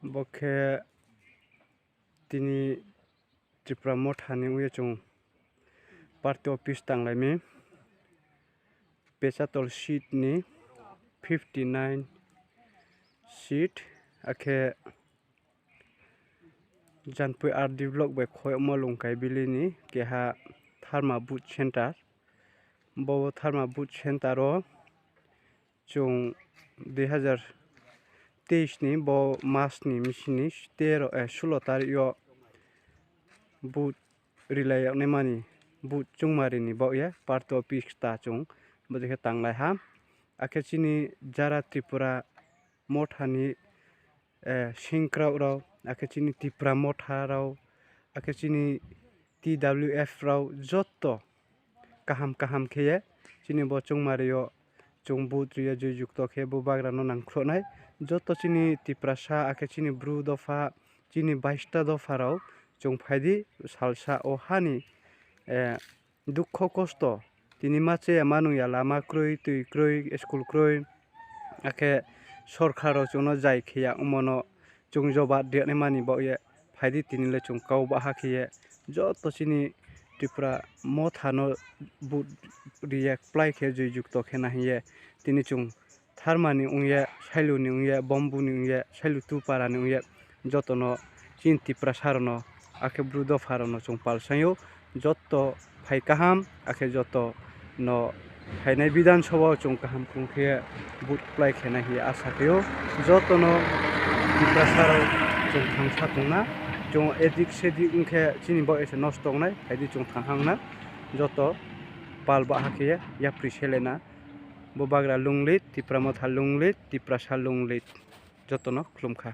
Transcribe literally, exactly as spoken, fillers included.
Bo khe tini Tipra Motha ni ong ye chung party office tanglai mi, Pechatol seat ni fifty nine seat, akhe Jampui R D block bai khoyagmo Longkaibili ni keha Tharma booth center. Bo Tharma booth center wo chung dui hazar teis ni bo mas ni misini tero, eh, sulo tarik yo booth rilai yagnaima ni, booth chungmari ni baoh ye party office kta chung bodei khe tanglai ha. Akhe chini jara Tripura Motha ni, eh, singkraoh rao, akhe chini Tipra Motha rao, akhe chini T W F rao joto kaham kaham khe ye chini bo chungmari yo chung booth ri ye joijukto khe bubagra no nangkhruh nai. Joto chini Tiprasa akhe chini Bru dopha, chini bais ta dopha rao chung phai di, salsa wo ha ni, eh, dukho kosto, tini ma che ya ma nung ya, lama kroi, tui kroi, school kroi, akhe sorkar rao chung no zai khe ya ongmo no chung jobab ri yagnaima ni baoh ye phai di, tini le chung kau baha khe ye joto chini Tipra Motha no booth ri ye kplái khe joijukto khe na hing ye tini chung Tharma ni ong ye, Sailu ni ong ye, Bombu ni ong ye, Sailu Tupara ni ong ye, joto no chini Tiprasa rao no, akhe Bru dopha rao no chung palsaing ou, joto phai kaham, akhe joto no phainai Bidhan Sabha wo chung kaham kung khe vote kplái khe nai hing ye asa khe ou. Joto no Tiprasa rao chung thangsa tong na, chung edik sedik ong khe chini baoh ye se nosto ong nai, phai di chung thang hang na, joto pal baha khe ye yapri selai na. Bubagra lunglit, Tipra Motha lunglit, Tiprasa lunglit, joto no khlum kha.